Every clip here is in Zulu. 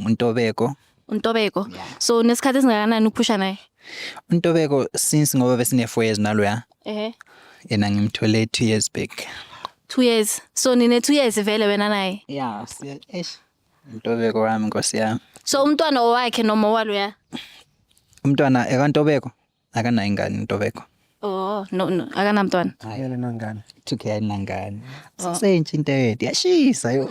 uNtobeko. Untobeko. So nesikhathi esingakanani uphusha naye? UNtobeko, since ngoba besine 4 years naloya, yena ngimthole 2 years back. 2 years. So nine 2 years vele wena naye? Yeah, siya eish. Untobeko wami, nkosi yami. So umntwana owakhe noma owaloya? Umntwana ekaNtobeko, akanayo ingane uNtobeko. Oh, no, akanamntwana. Yena nangane. 2K ayinangane. Sasentshi into eyedwa yashisa yo.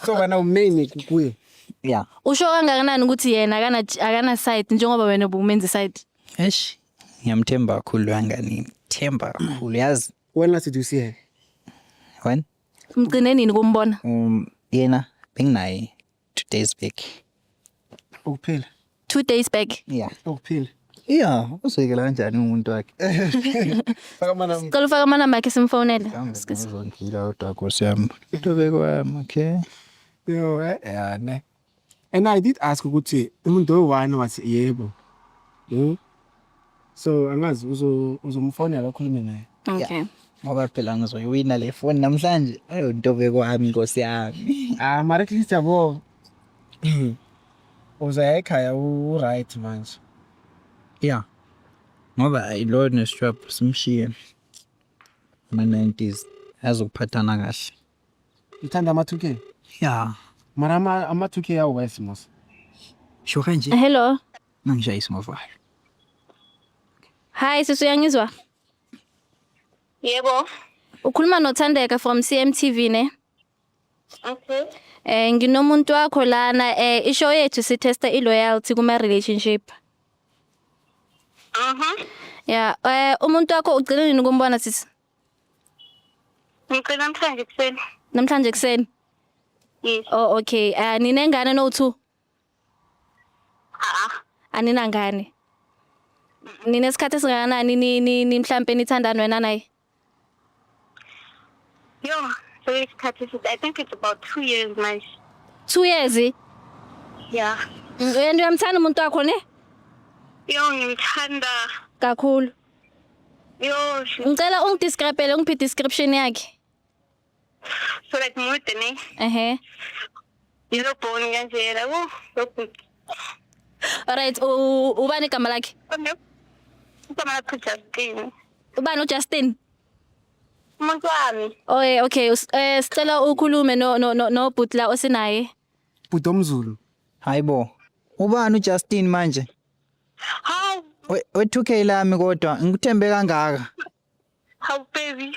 So wena umain kuye? Yeah. Usho kangakanani ukuthi yena akana side njengoba wena ubumenza side? Eish. Ngiyamthemba kakhulu kangani. Themba kakhulu, yazi. When last did you see her? When? Umgcine nini kumbona? Yena benginaye 2 days back. Ukuphila. 2 days back. Yeah. Ukuphila. Yeah, uzoyekela kanjani umuntu wakhe? Faka mana. Cela ufake amanamba akhe simfonele. Ngizongila kodwa, nkosi yami. Ntobeko wami, okay. Yo, yeah, ne. And I did ask ukuthi umuntu oyi-one, wathi yebo. So angazi uzomfonela ukhulume naye. Okay. Ngoba phela ngizoyiwina le phone namhlanje. Ayo, Ntobeko wami, nkosi yami. Ah, mara at least yabo. Uzaya ekhaya u right manje. Yeah. Ngoba ayi, lo nestrap simshiye. Ama 90s azokuphathana kahle. Uthanda ama 2K? Yeah. Mara ama 2K awu worse mos. Sho kanje. Hello. Ngangishayisa ngovalo. Hi sisi, uyangizwa? Yebo. Ukhuluma noThandeka from CMTV, ne? Okay. Nginomuntu wakho lana, ishow yethu sitesta i-loyalty kuma relationship. Yeah, umuntu wakho ugcine nini ukumbona, sisi? Ngicela namhlanje ekuseni. Namhlanje ekuseni. Yes. Oh, okay. Ninengane no 2? Ah. Aninangane. Ninesikhathi esingakanani ni mhlambe nithandana wena naye? Yo, so isikhathi eside. I think it's about 2 years manje. 2 years? Yeah. Wena uyamthanda umuntu wakho, ne? Yo, ngimthanda. Kakhulu. Yo, Ngicela ungidescribele, ungiphe description yakhe. So like mude, ne? Ehe. Yellow bone kanjena. Oh, lokhu. Alright, ubani igama lakhe? Igama lakhe Justin. Ubani, uJustin? Umuntu wami. Oh, okay, sicela ukhulume no bhuti la osinaye. Bhuti omZulu. Hayibo. Ubani uJustin manje? Hawu, We 2K lami, kodwa ngikuthembe kangaka. Hawu baby.